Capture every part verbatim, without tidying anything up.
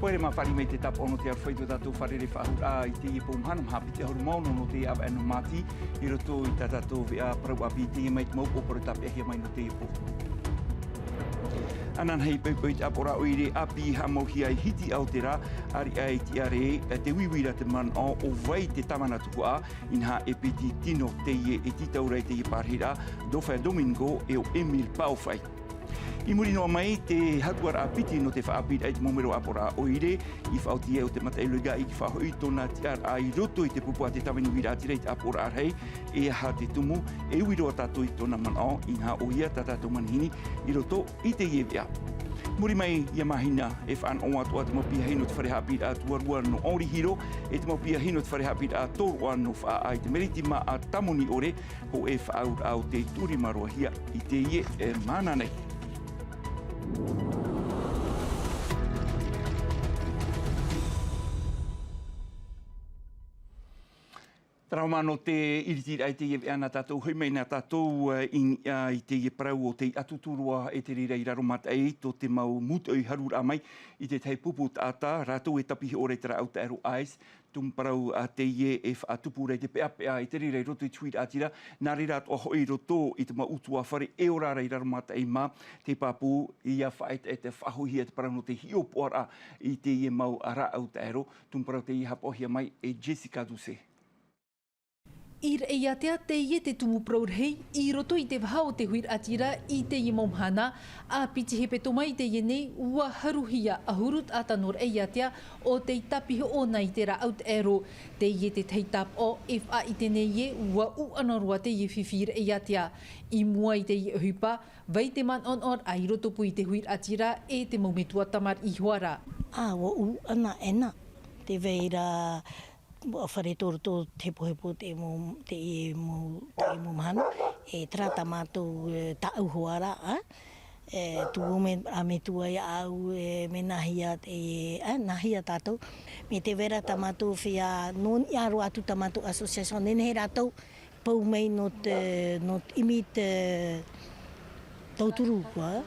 Pō, ʻere mā fāriʻi mai te tāpaʻo nō te aroha i tō tātou fārerei faʻahou i teie pō mahana, maha piti ʻahuru mā ono nō te ʻāvaʻe nō Māti, i roto i tā tātou veʻa parau ʻāpī i teie mau pō parau tāpeʻahia mai nō teie pō. Ananahi poʻipoʻi te ʻāpoʻoraʻa ʻoire ʻāpī haʻamauhia i Hitiaotera, ʻāriʻi i te ʻārai, te uiuiraʻa te manaʻo ʻo vai te tāvana tuhaʻa, inaha e piti tino teie e tītau ra i teie pārahiraʻa, Dauphin Domingo e ʻo Émile Paofai. I muri noa mai, te hatuaraʻa piti nō te faʻaʻāpīraʻa i te mau mero ʻāpoʻoraʻa ʻoire, i faʻaoti ai ʻo te mataʻi Lega i faʻahoʻi tōna tiʻaraʻa i roto i te pupu a te tāvini uiraʻatira i te ʻāpoʻoraʻa rahi, e aha te tumu, e ui roa tātou i tōna manaʻo, inaha ʻoia tā tātou manihini i roto i teie veʻa. Muri mai ia mahina, e faʻanaho atoʻa te mau piahi nō te fare haʻapiʻiraʻa tuarua nō ʻAorihiro, e te mau piahi nō te fare haʻapiʻiraʻa tōroʻa nō Faʻaʻā i te Meritima a Tamoni ʻore, hōʻē faʻaauraʻa o tei turimarohia i teie, e, mahana nei. Terā hoʻi mā nō te iritiraʻa i teie veʻa nā tātou, hoʻi mai nā tātou, e, i, a, i teie parau o tei ʻatutu roa e te reira i Raromataʻi, tō te mau mūtoʻi haruraʻa mai i te tahi pupu taʻata, rātou e tāpiʻi ʻore i te rāʻau taʻero ice, tumu parau a teie e faʻatupu ra i te peʻapeʻa i te reira i roto i te huiraʻatira, nā reira atoʻa hoʻi i roto i te mau ʻutuāfare e ora ra i Raromataʻi mā, te pāpū ia faʻaʻetaʻeta faʻahouhia te parau nō te hiʻopoʻaraʻa i teie mau rāʻau taʻero, tumu parau teie haʻapaʻohia mai e Jessica Doucet. I Raʻiātea teie te tumu parau rahi i roto i te vaha o te huiraʻatira i teie mau mahana, a piti hepetoma i teie nei, ʻua haruhia ʻahuru taʻata nō Raʻiātea ʻo tei tāpiʻi ʻōna i te rāʻau taʻero. Teie te tahi tāpaʻo e faʻaʻite nei ē, ʻua ʻūʻana roa teie fifi i Raʻiātea. I mua i teie ʻohipa, vai te manaʻonaʻoraʻa i rotopū i te huiraʻatira e te mau metua tamariʻi hoʻi ra. ʻĀ, ʻua ʻūʻana ʻēna. Tē vai ra, ʻua fare tō roto te hepohepo te mau, te mau, te mau mahana, e terā tā mātou, e, tāʻau hoʻi ra, ā? E, tuʻu mai, a, metua iāʻu, e, mea nāhea te, e, ā, nāhea tātou. Mai te vai ra tā mātou feiā, nō niʻa roa atu tā mātou association, nehenehe rātou, pau mai nō te, nō te ʻimi te tauturu, quoi.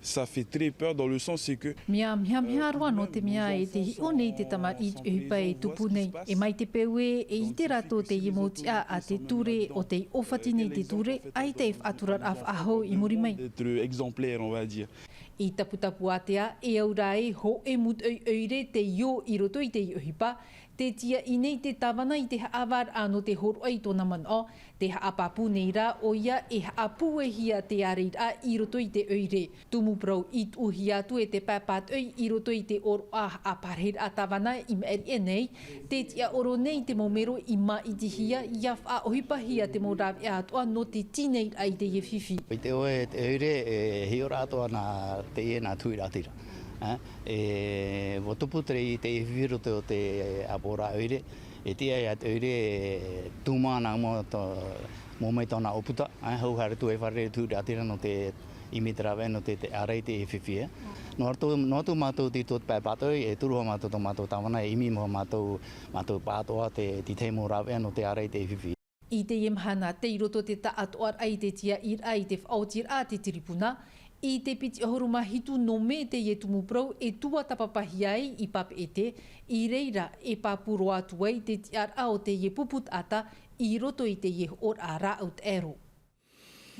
Ça fait très peur dans le sens, c'est que Mea, mea, mea roa nō te mea e te hiʻo nei te tamariʻi i te ʻohipa e tupu nei. E mai te peu ē, e ʻite rātou teie mau tiʻa a te ture, ʻo tei ʻōfati nei te ture, ʻaita e faʻaturaraʻa faʻahou i muri mai. D'être exemplaire, on va dire. I Taputapuātea, e au ra ē, hōʻē mūtoʻi ʻoire tei ō i roto i teie ʻohipa, tē tiaʻi nei te tāvana i te haʻavāraʻa nō te hōroʻa i tōna manaʻo, tē haʻapāpū nei rā ʻoia e haʻapūaihia te ārairaʻa i roto i te ʻoire. Tumu parau i tuʻuhia atu e te pae pātoʻi i roto i te ʻōroʻa haʻapārahiraʻa tāvana i maʻiri aʻe nei, tē tiʻaoro nei te mau mero i māʻitihia, ʻia faʻaʻohipahia te mau rāveʻa atoʻa nō te tīnai raʻa i teie fifi. ʻAita ʻoe, te ʻoire, e hiʻo ra atoʻa nā teie nā te huiraʻatira. Ā, e, ʻua tupu terā i te fifi i roto i te ʻāpoʻoraʻa ʻoire, e tiʻa ia te ʻoire, e, tūmā nā mua tō, mau mai tōna ʻōputa, ā, hau haere atu e fārerei te huiraʻatira nō te ʻimi te rāveʻa nō te, te ārai i te fifi, ē. Noa atu, noa atu mātou tei tō te pae pātoʻi, e turu hoʻi mātou tō mātou tāvana, e ʻimi hoʻi mātou, mātou pātoʻa te, te tahi mau rāveʻa nō te ārai i te fifi. I teie mahana, tei roto te taʻatoʻaraʻa i te tiaʻiraʻa i te faʻaotiraʻa a te tiripuna, i te piti ʻahuru mā hitu nō Mē teie tumu parau e tuatāpapahia ai i Papeʻete, i reira e pāpū roa atu ai te tiʻaraʻa o teie pupu taʻata i roto i teie hoʻoraʻa rāʻau taʻero.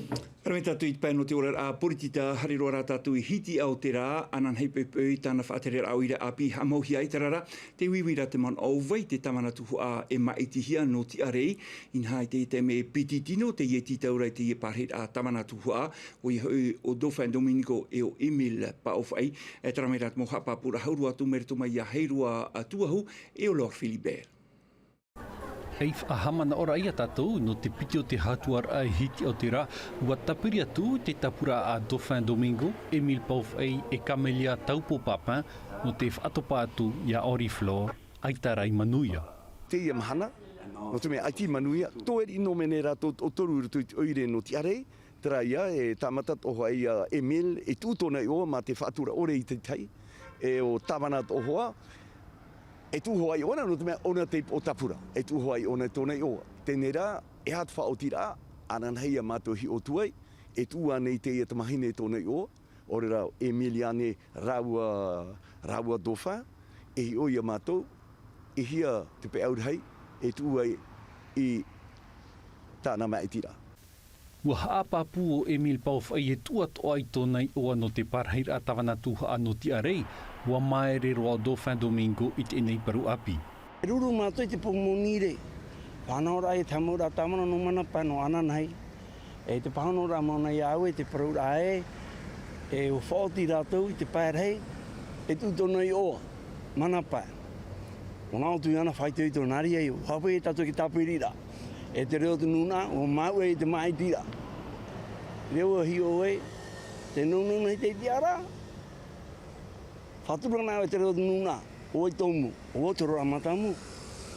Haere mai tātou i te pae nō te oraraʻa poritita, haere roa rā tātou i Hitiaotera, ananahi poʻipoʻi tāna faʻatereraʻa ʻoire ʻāpī haʻamauhia, ʻaita rā, te uiuiraʻa te manaʻo ʻo vai te tāvana tuhaʻa e māʻitihia nō tiʻarei, inaha i teie taime e piti tino teie tītau ra i teie pārahiraʻa tāvana tuhaʻa, ʻoia hoʻi ʻo Dauphin Domingo e ʻo Émile Paʻofaʻi, e terā mai rā te mau haʻapāpūraʻa hau roa atu mai roto mai iā Heiroa Tuahu e ʻo Laure Philibert. Ei faʻahaʻamanaʻoraʻa ia tātou nō te piti o te hatuaraʻa i Hitiaotera, ʻua tāpiri atu te tāpura a Dauphin Domingo, Émile Paʻofaʻi e Camélia Taupo Papin, nō te faʻatopa atu iā Henri Flore, ʻaita rā i manuia. Teie mahana, nō te mea ʻaita i manuia, tō ʻeri nō mene rātou o toru i roto i te ʻoire nō tiʻarei, terā ia, e tāmata atoʻa hoʻi ia Émile, e tuʻu tōna iʻoa mā te faʻatura ʻore i te tahi, e ʻo tāvana atoʻa hoʻi, e tuʻu hoʻi ʻōna, nō te mea ʻōna te ipoʻo tāpura, e tuʻu hoʻi ʻōna tōna iʻoa. Teie rā, e aha te faʻaotiraʻa, ananahi ia mātou hiʻo atu ai, e tuʻu ānei teie tamahine tōna iʻoa, ʻO reira ʻo Emiliane rāua, rāua Dauphin, e hiʻo ia mātou, e hia te peʻau rahi, e tuʻu ai i tāna māʻitiraʻa. Ua haʻapāpū ʻo Emile Paofaʻi e tuʻatoʻa i tōna iʻoa nō te pārahiraʻa tāvana tuhaʻa nō Tiarei, ua māere roa ʻo Dauphin Domingo i teie nei parau ʻāpī. E ruru mātou i te pō moni rē. Pāhonoraʻa i te haʻamauraʻa tāvana nō Manapa nō ananahi. E te pāhonoraʻa mau nei iāʻu e te parauraʻa ē, e ua faʻaoti rātou i te pae rahi, e tuʻu tōna iʻoa, Manapa. ʻO nā ʻō tui ana faʻaitoito nā reira, ʻua haʻapaʻo tātou i te tāpiriraʻa. E te reo o te nūnaʻa, ʻua māuʻa i te māʻitiraʻa. Reo ʻua hiʻo ē, te nūnaʻa i te tiʻaraʻa. Faʻatura ana ʻoe te reo o te nūnaʻa, ʻo vai tōmua, ʻo vai te hōroʻa mātāmua,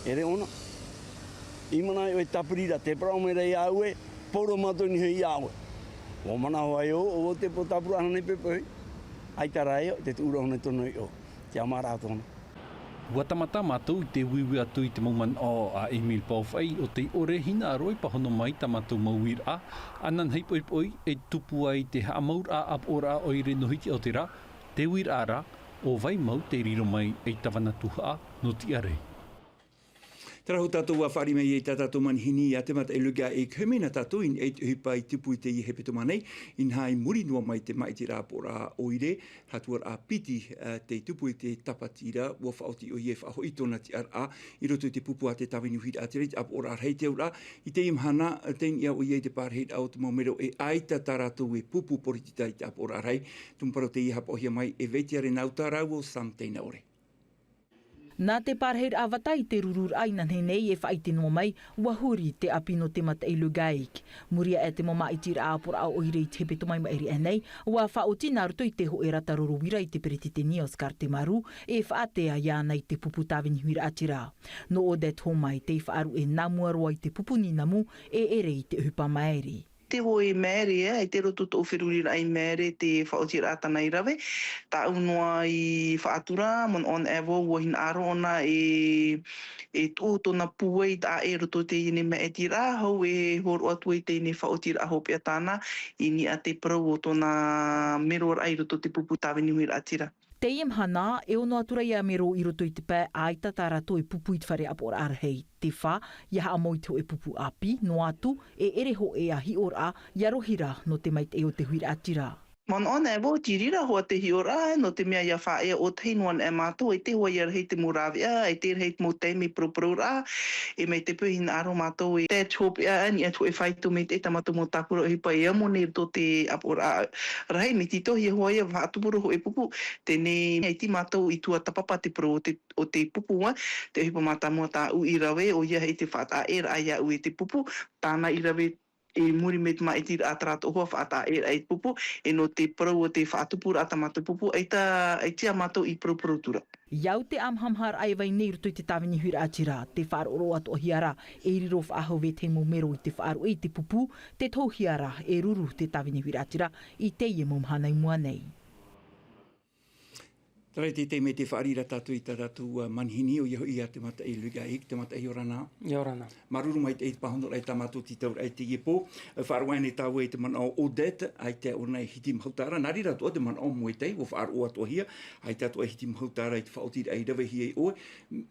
e reo na. ʻImana ʻoe tāpiriraʻa, te parau mai ra iāʻu ē, pauroa mātou i niʻa iāʻu. ʻUa manaʻo ai ʻoe, ʻo vai te pō tāpura ana nei pepe ʻoe. ʻAita rā ē, te tuʻuraʻa nei tōna iʻoa, te ʻamaraʻa tōna. Ua tāmata mātou i te uiui atu i te mau manaʻo a Emile Paofaʻi ʻo tei ʻore hinaʻaro e pāhono mai tā mātou mau uiraʻa, ananahi poʻipoʻi e tupu ai te haʻamauraʻa ʻāpoʻoraʻa ʻoire nō Hitiaotera, te uiraʻa ra, ʻo vai mau tei riro mai ei tāvana tuhaʻa nō Tiarei. Terā hoʻi tātou ua fāriʻi mai ai tā tātou manihini iā Te Mataʻi Luga e Kumi, nā tātou i niʻa i te ʻohipa i tupu i teie hepetoma nei, inaha i muri noa mai te māʻitiraʻa ʻāpoʻoraʻa ʻoire, hātuaraʻa piti, ā, tei tupu i te tāpati ra, ʻua faʻaoti ʻoia e faʻahoʻi tōna tiʻaraʻa i roto i te pupu a te tāvini huiraʻatira i te ʻāpoʻoraʻa rahi. Te auraʻa, i teie mahana, tei niʻa ʻoia i te pārahiraʻa o te mau mero e ʻaita tā rātou e pupu poritita i te ʻāpoʻoraʻa rahi. Te mau parau tei haʻapaʻohia mai e Vetiare Nauta rāua ʻo Sam Teinaʻore. Nā te pārahiraʻa vata i te rururaʻa inanahi nei e faʻaʻite noa mai, ua huri te ʻāpī nō Te Mataʻi Luga e Kumi. Muri aʻe te mau māʻitiraʻa ʻāpoʻoraʻa ʻoire i te hepetoma i maʻiri aʻe nei, ua faʻaoti nā roto i te hōʻē rata roro uira i te peretiteni Oscar Temaru, e faʻatea iāna i te pupu tāvini huiraʻatira. Nō Odette Homai tei faʻaruʻe nā mua roa i te pupu ninamu, e ʻere i te ʻohipa maere. Te hōʻē maere, ē, ʻaita roto tōʻu feruriraʻa i maere te faʻaotiraʻa tāna i rave. Tāʻu noa i faʻatura, manaʻo ana vau, ʻua hinaʻaro ʻōna e, e tuʻu tōna pūai taʻa ʻē roto i teie nei māʻitiraʻa, hou e hōroʻa atu i teie nei faʻaotiraʻa hopeʻa tāna, i niʻa te parau o tōna meroraʻa i roto te pupu tāvini huiraʻatira. Teie mahana, e ono atu ra ia mero i roto i te pae ʻaita tā rātou e pupu i te fare ʻāpoʻoraʻa rahi. Te fā, ʻia haʻamau i te hōʻē pupu ʻāpī, noa atu, e ʻere hōʻē ā hiʻoraʻa, ʻia rohi ra nō te maitaʻi o te huiraʻatira. Manaʻo ana vau, te reira hoʻi te hiʻoraʻa, nō te mea ʻia faʻaea ʻōtahi noa ana mātou, ʻaita hoʻi ʻia rahi te mau rāveʻa, ʻaita rahi te mau taime parauparau ra, e mai te peu e hinaʻaro mātou e tae atu hopeʻa, i niʻa i te hōʻē faito maitaʻi tā mātou mau tāpura ʻohipa e amo nei i roto te ʻāpoʻoraʻa rahi, mai titohi hoʻi ʻia faʻatupu ra hōʻē pupu, teie nei, ʻaita mātou i tuatāpapa te parau o te, o te pupu, ā, te ʻohipa mātāmua tāʻu i rave, ʻoia hoʻi te faʻataʻaʻēraʻa iāʻu e te pupu, tāna i rave i muri mai te māʻitiraʻa, terā atoʻa hoʻi faʻataʻaʻēraʻa i te pupu, e nō te parau o te faʻatupuraʻa tā mātou pupu, ʻaita, ʻaita ā mātou i parauparau atu ra. ʻIa au te ʻāmahamaharaʻa e vai nei i roto i te tāvini huiraʻatira, te faʻaroʻo atoʻahia ra, e riro faʻahou e te mau mero i te faʻaruʻe i te pupu, tē tohuhia ra, e ruru te tāvini huiraʻatira, i teie mau mahana i mua nei. Terā te taime tē fāriʻi ra tātou i tā tātou, ā, manihini, ʻoia hoʻi ā Te Mataʻi Luga e Kumi, Te Mataʻi, ʻia ora na. ʻIa ora na. Māuruuru maitaʻi i te pāhonoraʻa i tā mātou tītauraʻa i teie pō. Faʻaroʻo ānei tāua i te manaʻo o Odette, ʻaita ʻōna e hitimahuta ra, nā reira atoʻa te manaʻo Muay Thai, ʻua faʻaroʻo atoʻahia, ʻaita atoʻa e hitimahuta ra i te faʻaotiraʻa i ravehia ai ʻoe.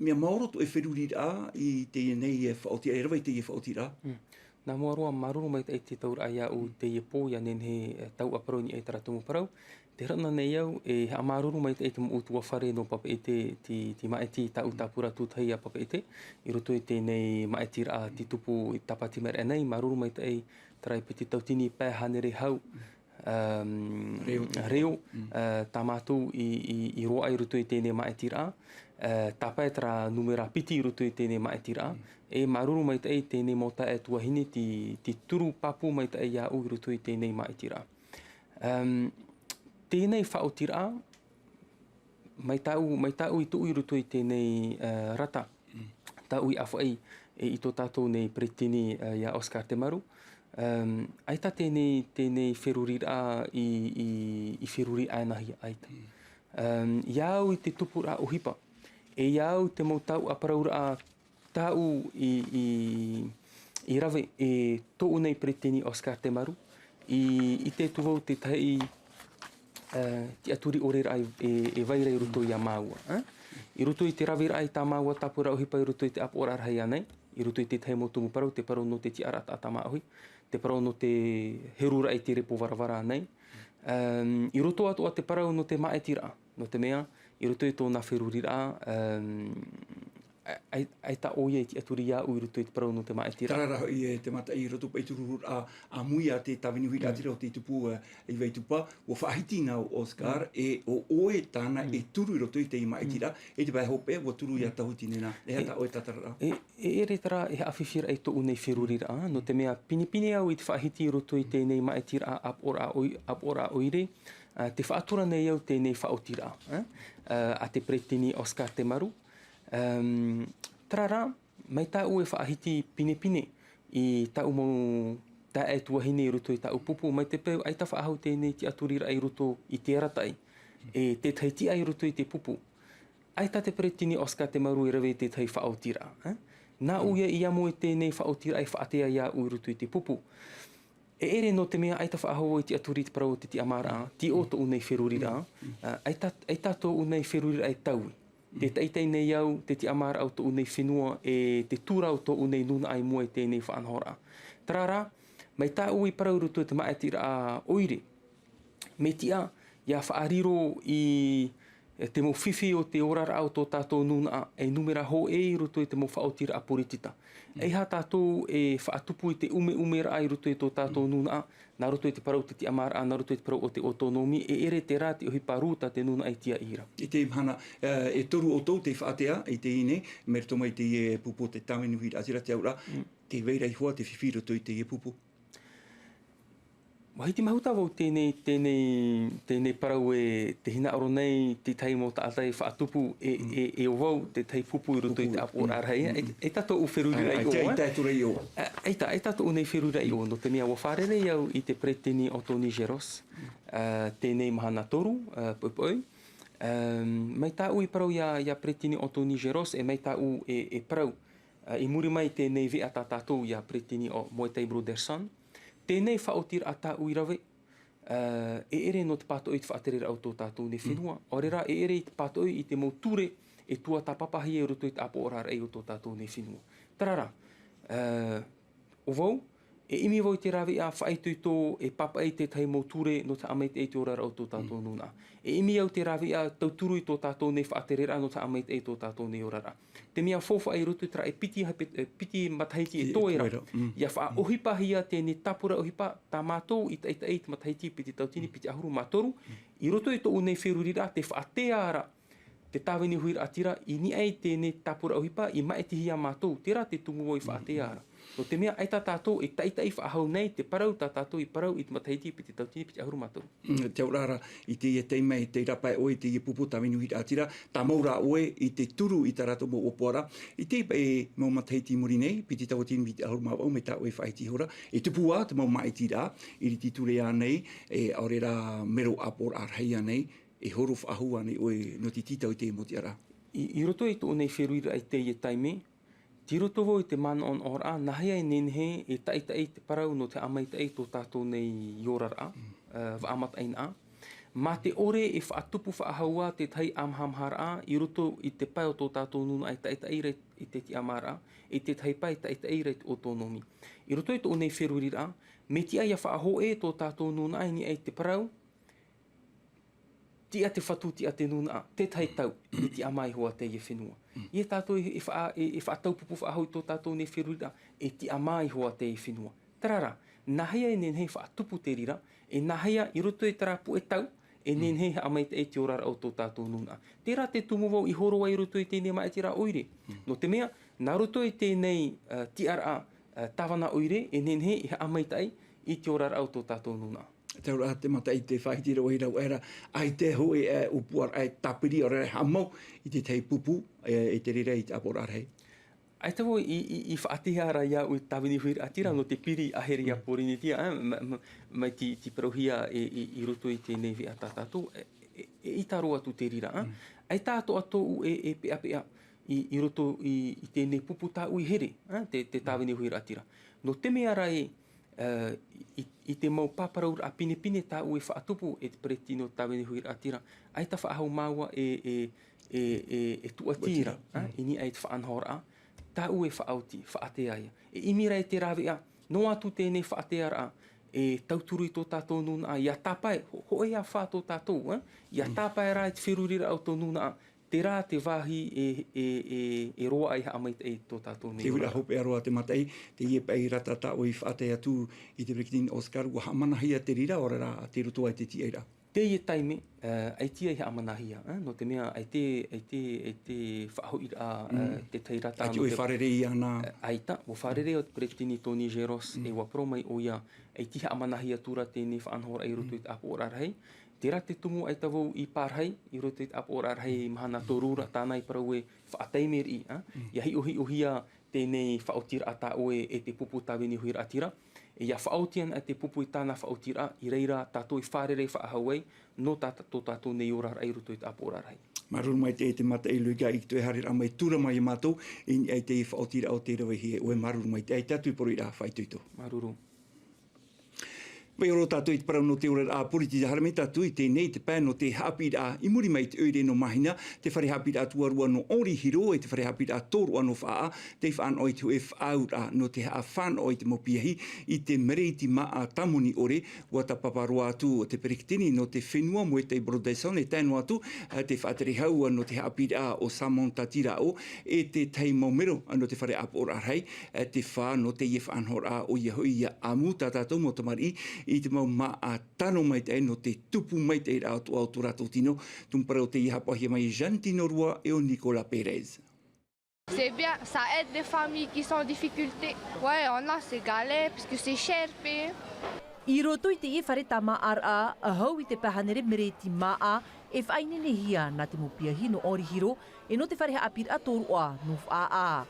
Mea maoro tō ʻoe feruriraʻa i teie nei faʻaotiraʻa, i rave i teie faʻaotiraʻa. Mm. Nā mua roa, māuruuru maitaʻi i te tauraʻa iāʻu i teie pō, ʻia nehenehe, e, tāʻu e parau i niʻa i terā tumu parau. Tē rave nei au, e haʻamāuruuru maitaʻi i te mau ʻutuāfare nō Papeʻete, te, te māʻiti tāʻu tāpura tūtahi a Papeʻete, i roto i teie nei māʻitiraʻa tei tupu i Tāpati maere nei, māuruuru maitaʻi, terā e piti tauatini pae hānere hau, um, reo, reo, mm, uh, tā mātou i, i, i roaʻa i roto i teie nei māʻitiraʻa, uh, tāpae terā nūmera piti i roto i teie nei māʻitiraʻa, mm, e māuruuru maitaʻi i teie nei mau taeaʻe tuahine tei, tei turu pāpū maitaʻi iāʻu i roto i teie nei māʻitiraʻa. Um, teie nei faʻaotiraʻa, mai tāʻu, mai tāʻu i tuʻu i roto i teie nei, uh, rata, mm, tāʻu i ʻāfaʻi, e, i tō tātou nei peretiteni, uh, iā Oscar Temaru, um, ʻaita teie nei, teie nei feruriraʻa i, i, i feruri anaʻanahia, ʻaita. Mm. Um, iā au i te tupuraʻa ʻohipa, e iā au te mau taoʻa parauraʻa tāʻu i, i, i rave e tōʻu nei peretiteni Oscar Temaru, i, i ʻite atu vau te tahi, tiʻaturi ʻore raʻa e, e, e vai ra i roto iā māua, ā? I roto i te raveraʻa i tā māua tāpura ʻohipa i roto i te ʻāpoʻoraʻa rahi ānei, i roto i te tahi mau tumu parau, te parau nō te tiʻaraʻa taʻata māʻohi, te parau nō te heruraʻa i te repo varavara ānei. Ā, i roto atoʻa te parau nō te māʻitiraʻa, nō te mea, i roto i tōna feruriraʻa, ā, ʻaita, ʻaita ʻoia i tiʻaturi iāʻu i roto i te parau nō te māʻitiraʻa. Terā rā hoʻi e te mataʻi i roto paʻi i te rururaʻa ʻāmui a te tāvini huiraʻatira ʻo tei tupu, ā, i Vaitupa, ʻua faʻahiti na ʻo Oscar, e ʻo ʻoe tāna e turu i roto i teie māʻitiraʻa, e te pae hopeʻa, ʻua turu iā Tauhiti nei nā, e aha tā ʻoe tātararaʻa? E, e ʻere terā e haʻafifi raʻa i tōʻu nei feruriraʻa, nō te mea pinepine au i te faʻahiti i roto i teie māʻitiraʻa ʻāpoʻoraʻa ʻoi-, ʻāpoʻoraʻa ʻoire, ā, tē faʻatura nei au teie faʻaotiraʻa, ā, ā, a te peretiteni Oscar Temaru. Ā, terā rā, mai tāʻu e faʻahiti pinepine i tāʻu mau taeaʻe tuahine i roto i tāʻu pupu, mai te peu ʻaita faʻahou teie tiʻaturiraʻa i roto i te arataʻi, e tētahi tiʻa i roto i te pupu. ʻAita te peretiteni Oscar Temaru e rave i tētahi faʻaotiraʻa, ā? Nāʻu ia i amo i teie faʻaotiraʻa e faʻatea iāʻu i roto i te pupu. E ʻere nō te mea ʻaita faʻahou i tiʻaturi i te parau o te tiʻamāraʻa, tīʻo tōʻu nei feruriraʻa, ā, ʻaita, ʻaita tōʻu nei feruriraʻa e taui. Tē taʻitaʻi nei au te tiʻamāraʻa o tōʻu nei fenua, e te tura o tōʻu nei nūnaʻa i mua i teie faʻanahoraʻa. Terā rā, mai tāʻu i parau i roto i te māʻitiraʻa ʻoire, mea tiʻa, ia faʻariro i te mau fifi o te oraraʻa o tō tātou nūnaʻa, e numera hōʻē i roto i te mau faʻaotiraʻa poritita. E aha tātou e faʻatupu i te ʻumeʻumeraʻa i roto i tō tātou nūnaʻa, nā roto i te parau o te tiʻamāraʻa, nā roto i te parau o te autonomie, e ʻere terā te ʻohipa rū tā te nūnaʻa i tiaʻi ra. I te mahana, ā, e toru ʻoutou tei faʻatea i teie nei, mai roto mai i teie pupu o te tāvini huiraʻatira, te auraʻa, tē vai ra ihoā te fifi i roto i teie pupu? ʻUa hiti mahuta vau teie, teie, teie parau e tē hinaʻaro nei te tahi mau taʻata e faʻatupu e, e, e ʻo vau te tahi pupu i roto i te ʻāpoʻoraʻa rahi. E, ʻaita tōʻu feruriraʻa i ʻō, ā? ʻAita, ʻaita tōʻu nei feruriraʻa i ʻō, nō te mea ʻua fārerei au i te peretiteni Anthony Géros, ā, teie mahana toru, ā, poʻipoʻi. Ā, mai tāʻu i parau iā, iā peretiteni Anthony Géros, e mai tāʻu e, e parau, ā, i muri mai i teie veʻa tā tātou iā peretiteni ʻo Moetai Brotherson. Teie faʻaotiraʻa tāʻu i rave, ā, e ʻere nō te pātoʻi i te faʻatereraʻa o tō tātou nei fenua. ʻAore rā, e ʻere i te pātoʻi i te mau ture e tuatāpapahia i roto i te ʻāpoʻoraʻa rahi o tō tātou nei fenua. Terā rā, ā, ʻo vau, e ʻimi vau i te rāveʻa faʻaitoito e pāpaʻi i te tahi mau ture nō te haʻamaitaʻi i te oraraʻa o tō tātou nūnaʻa. E ʻimi au te rāveʻa tauturu i tō tātou nei faʻatereraʻa nō te haʻamaitaʻi i tō tātou nei oraraʻa. Te mea faufaʻa i roto i terā e piti, e piti matahiti e toe ra. Ia faʻaʻohipahia teie tāpura ʻohipa tā mātou i taʻitaʻi i te matahiti piti tauatini, piti ʻahuru mā toru, i roto i tōʻu nei feruriraʻa tē faʻatea ra te tāvini huiraʻatira i niʻa i teie tāpura ʻohipa i māʻitihia mātou, terā te tumu vau i faʻatea ra. Nō te mea ʻaita tātou e taʻitaʻi faʻahou nei te parau tā tātou i parau i te matahiti piti tauatini, piti ʻahuru mā toru. Mm, te auraʻa ra, i teie taime, tei rāpae ʻoe i teie pupu tāvini huiraʻatira, tāmau rā ʻoe i te turu i tā rātou mau ʻōpuaraʻa, i teie paʻi mau matahiti i muri nei, piti tauatini, piti ʻahuru mā vaʻu, mai tā ʻoe e faʻahiti iho ra, e tupu ā te mau māʻitiraʻa, ʻiriti ture ānei, e ʻaore rā mero ʻāpoʻoraʻa rahi ānei, e horo faʻahou ānei ʻoe nō te tītau i teie mau tiʻaraʻa? I, i roto i tōʻu nei feruriraʻa i teie taime, tei roto vau i te manaʻonaʻoraʻa, nāhea e nehenehe e taʻitaʻi te parau nō te haʻamaitaʻi i tō tātou nei oraraʻa, ā, vaʻa mataʻeinaʻa. Mā te ʻore e faʻatupu faʻahou ā te tahi ʻāmahamaharaʻa i roto i te pae o tō tātou nūnaʻa e taʻitaʻi ra i te tiʻamāraʻa, i te tahi pae e taʻitaʻi ra i te autonomie. I roto i tōʻu nei feruriraʻa, mea tiʻa ia faʻahōʻē tō tātou nūnaʻa i niʻa i te parau, tiʻa te fatu, tiʻa te nūnaʻa, tētahi tau, e tiʻamā iho ā teie fenua. Ia tātou e, e faʻa-, e, e faʻataupupū faʻahou i tō tātou nei feruriraʻa, e tiʻamā iho ā teie fenua. Terā rā, nāhea e nehenehe e faʻatupu te reira, e nāhea i roto i terā puʻe tau, e nehenehe e haʻamaitaʻi i te oraraʻa o tō tātou nūnaʻa. Terā te tumu vau i horo ai i roto i teie māʻitiraʻa ʻoire. Nō te mea, nā roto i teie, ā, tiʻaraʻa, ā, tāvana ʻoire, e nehenehe e haʻamaitaʻi i te oraraʻa o tō tātou nūnaʻa. Te auraʻa, te mataʻi, te faʻahiti ra vau i rāua era, ʻaita hoʻi e ʻōpuaraʻa e tāpiri, ʻaore rā e haʻamau i te tahi pupu, e, e te reira i te ʻāpoʻoraʻa rahi. ʻAita vau i, i, i faʻatiʻa ra iāʻu i te tāvini huiraʻatira nō te piri ʻahere iā Pōrīnetia, ā, ma-, ma-, mai te, te parauhia e, e, i roto i teie veʻa tā tātou, e, e, eʻita roa atu te reira, ā. ʻAita atoʻa tōʻu e, e peʻapeʻa i, i roto i, i teie pupu tāʻu i here, ā, te, te tāvini huiraʻatira. Nō te mea rā ē, I te mau pāparauraʻa pinepine tāʻu e faʻatupu e te peretiteni o te tāvini huiraʻatira, ʻaita faʻahou māua e tuʻatira i niʻa i te faʻanahoraʻa. Tāʻu e faʻaoti faʻatea ia e ʻimi rā i te rāveʻa noa atu tēnei faʻatearaʻa e tauturu i tō tātou nūnaʻa ia tāpae hoʻi ia fā tō tātou ia tāpae rā i te feruriraʻa o tō nūnaʻa. Terā te vāhi e roaʻa i haʻamaitaʻi tō tātou nei. Te huiraʻa hopeʻa roa te mataʻi. Teie paʻi rata tāʻoe i faʻatea atu i te peretiteni oscar ua haʻamanahia te reira ʻoia rā te roto ai te tiʻairaʻa. Teie taime ʻaita ia i haʻamanahia nō te mea ʻaita ʻaita ʻaita faʻahoʻiraʻa te tahi rata ʻaita ʻoe fārerei ana. ʻAita ua fārerei o te peretiteni tony geros e ua parau mai ʻoia ʻaita i haʻamanahia atu rā tēnei faʻanahoraʻa i roto i te ʻāpoʻoraʻa rahi. Terā te tumu ʻaita vau i pārahi i roto i te ʻāpoʻoraʻa rahi mahana toru rā tāna i parau e faʻataime riʻi ia hiʻohiʻohia tēnei faʻaotiraʻa tāʻoe e te pupu tāvini huiraʻatira. Ia faʻaoti ana e te pupu i tāna faʻaotiraʻa i reira tātou e fārerei faʻahou ai nō tō tātou nei oraraʻa i roto i te ʻāpoʻoraʻa rahi. Māuruuru maitaʻi e te mataʻi luiga i te toe haereraʻa mai tura mai iā mātou i niʻa i te faʻaotiraʻa o te rave hia ʻoe māuruuru maitaʻi tātou i poroʻi rā faʻaitoito. Māuruuru. Mai ʻōrō tātou i te parau nō te oraraʻa pōritita haere mai tātou i teie nei te pae nō te haʻapiʻiraʻa i muri mai i te ʻoire nō mahina te fare haʻapiʻiraʻa tuarua nō ʻorihiro e te fare haʻapiʻiraʻa tōroʻa nō faʻaʻā tei faʻanaho i te hoʻe faʻaauraʻa nō te haʻafānaʻo i te mau piahi i te mereiti māʻa tāmoni ʻore. Ua tāpapa roa atu o te peretiteni nō te fenua moetai brodesson e tae noa atu te faʻaterehau nō te haʻapiʻiraʻa o samon tatiraʻo e te tahi mau mero nō te fare ʻāpoʻoraʻa rahi te fā nō teie faʻanahoraʻa ʻoia hoʻi ia ʻamu tā tātou mau tamariʻi i te mau māʻa tano maitaʻi nō te tupu maitaʻi rā atu ʻā o tō rātou tino. Tumu parau teie haʻapaʻohia mai e jean tino rua e o nicolas perez. C'est bien, ça aide les familles qui sont en difficulté. Ouais, on a ces galets parce que c'est cher payer. I roto i teie fare tāmāʻaraʻa hau i te pae hānere mereiti māʻa e faʻaineinehia nā te mau piahi nō ʻorihiro e nō te fare haʻapiʻiraʻa tōroʻa nō faʻaʻā.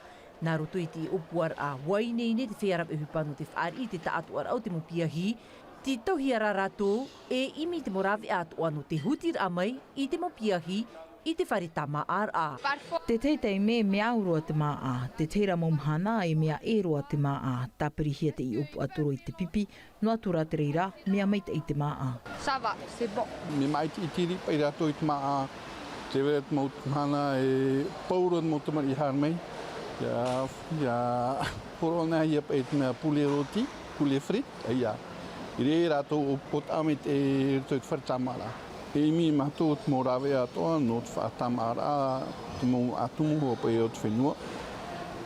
Nā roto i te ʻōpuaraʻa ua ineine te feiā rave ʻohipa nō te fāriʻi i te taʻatoʻaraʻa o te mau piahi te tauhia rā rātou e ʻimi i te mau rāveʻa atoʻa nō te hutiraʻa mai i te mau piahi i te fare tāmāʻaraʻa. Te tahi taime mea au roa te māʻa te tahi rā mau mahana e mea ʻē roa te māʻa tāpirihia te ʻōpuaraʻa tōroʻa i te pipi. Noa atu rā te reira mea maitaʻi te māʻa. Ça va, c'est bon. Mea māʻa i te ʻitiri paʻi rātou i te māʻa. Te vera te mau mahana e pau roa te mau tamariʻi haere mai ia ia horoʻa nei ia paʻi te mea poulet rôti, poulet frit ia i reira rātou o taʻa mai te roto i te fare tāmāʻaraʻa. E ʻimi mātou te mau rāveʻa atoʻa nō te faʻatāmāʻaraʻa te mau ʻātumu hoʻi paʻi o te fenua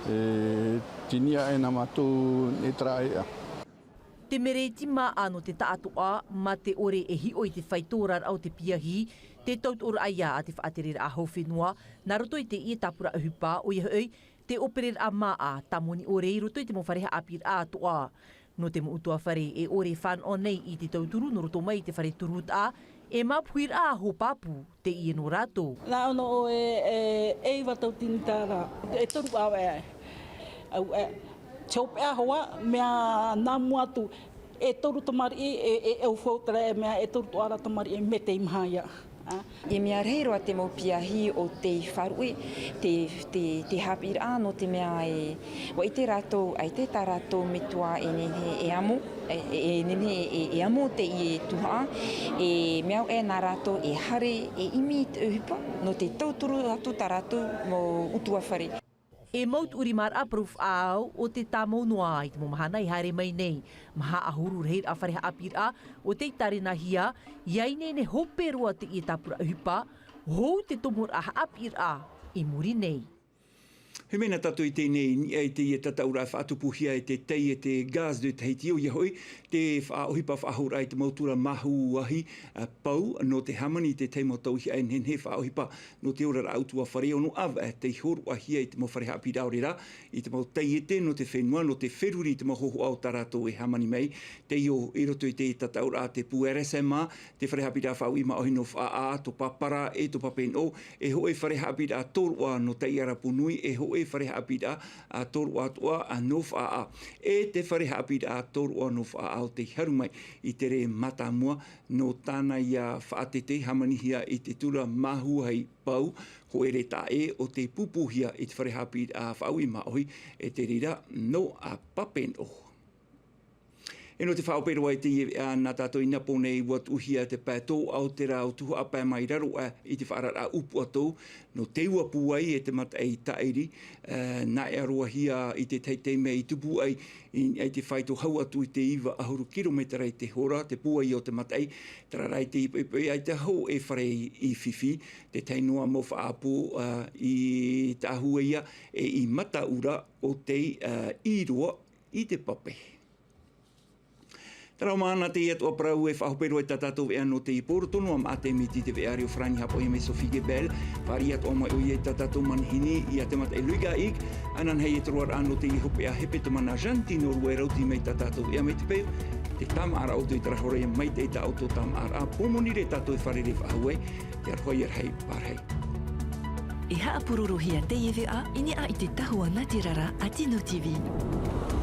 e tiniʻa e nā mātou e taraʻa. Te mereiti māʻa nō te taʻatoʻa mā te ʻore e hiʻo i te faitoraʻa o te piahi te tautoʻoraʻa ia a te faʻatereraʻa hau fenua nā roto i teie tāpura ʻohipa ʻoia hoʻi te ʻōpereraʻa māʻa tāmoni ʻore i roto i te mau fare haʻapiʻiraʻa atoʻa. Nō te mau ʻutuāfare e ʻore e fānaʻo nei i te tauturu nō roto mai i te fare turutaʻa e māpuhiraʻa hōpāpū teie nō rātou. Nā ʻō nō ʻoe e iva tauatini tāra e toru ʻāvaʻe. Au e te hopeʻa hoa mea nā mua atu e toru tamariʻi e ʻau fau tara e mea e toru toʻara tamariʻi me tei maha ia. E mea rahi roa te mau piahi o tei faruʻe te haʻapiʻiraʻa nō te mea e ua ʻite rātou ʻaita tā rātou metua e nehenehe e amo e nehenehe e amo teie tuhaʻa e mea au e nā rātou e haere e ʻimi i te ʻohipa nō te tauturu atu tā rātou mau ʻutuāfare. E mau tuʻurimaraʻa parau faʻaau o te tāmau noa i te mau mahana i haere mai nei. Maha ʻahuru rahiraʻa fare haʻapiʻiraʻa o tei tārenahia ia ineine hope roa teie tāpura ʻohipa hou te tomoraʻa haʻapiʻiraʻa i muri nei. He mea nā tātou i teie nei i niʻa i teie tataʻuraʻa faʻatupuhia e te tei e te gaz de tahiti ʻoia hoʻi te faʻaʻohipa faʻahouraʻa i te mau tura māhu ahi pau nō te hāmani i te tahi mau tauihaʻa e nehenehe faʻaʻohipa nō te oraraʻa ʻutuāfare ono ʻāvaʻe tei hōroʻahia i te mau fare haʻapiʻiraʻa ʻaore rā i te mau taiete nō te fenua nō te feruri i te mau hohoʻa o tā rātou e hāmani mai. Teie i roto i te tataʻuraʻa te pū rsma te fare haʻapiʻiraʻa faʻauʻi māʻohi nō faʻaʻā tō papara e tō papenoʻo e hoʻe fare haʻapiʻiraʻa tōroʻa nō taiʻarapu nui e hoʻe fare haʻapiʻiraʻa tōroʻa atoʻa nō faʻaʻā e te fare haʻapiʻiraʻa tōroʻa nō faʻaʻā o tei haru mai i te rē mātāmua nō tāna ia faʻateitei hāmanihia i te tura māhu ahi pau hoʻe rē taʻe o tei pupuhia i te fare haʻapiʻiraʻa faʻauʻi māʻohi e te reira nō papenoʻo. E nō te faʻaʻope roa i teie veʻa nā tātou i Nāpōnē, ua tuʻuhia te pae tōʻa o te rā o Tuhaʻa pae mai raro aʻe i te faʻaararaʻa ʻupu atu nō te ua pūai e te mataʻi tāʻiri, ā, nā ʻō roa hia i te tahi taime i tupu ai, i, i te faito hau atu i te iva ʻahuru kirometera i te hora, te pūai o te mataʻi, terā rā i te ipoipo ai te hau e fare i, i fifi, te tahi noa mau faʻaʻapu, ā, i tāhua ia, e i mataʻu ra o te, ā, ʻīroa i te pape. Terā mā, nā teie atoʻa parau e faʻaʻope roa i tā tātou veʻa nō teie pō, roto noa mā te miti te veʻa reo farāni haʻapaʻo mai Sophie Gebel, fāriʻi atoʻa mai ʻoia i tā tātou manihini, i a te mataʻi Luiga Ik, ānānahi e te roaraʻa nō teie hopeʻa hepetoma nā Jantino Ruerauti mai tā tātou veʻa mai te peu, te tāmāʻaraʻa ʻoutou i terā hora ia maitaʻi tā ʻoutou tāmāʻaraʻa, pōmonire tātou e fārerei faʻahou ai, te aroha ia rahi, pārahi. E haʻapurorohia teie veʻa, i niʻa i te tahua nā te rara a Tino T V.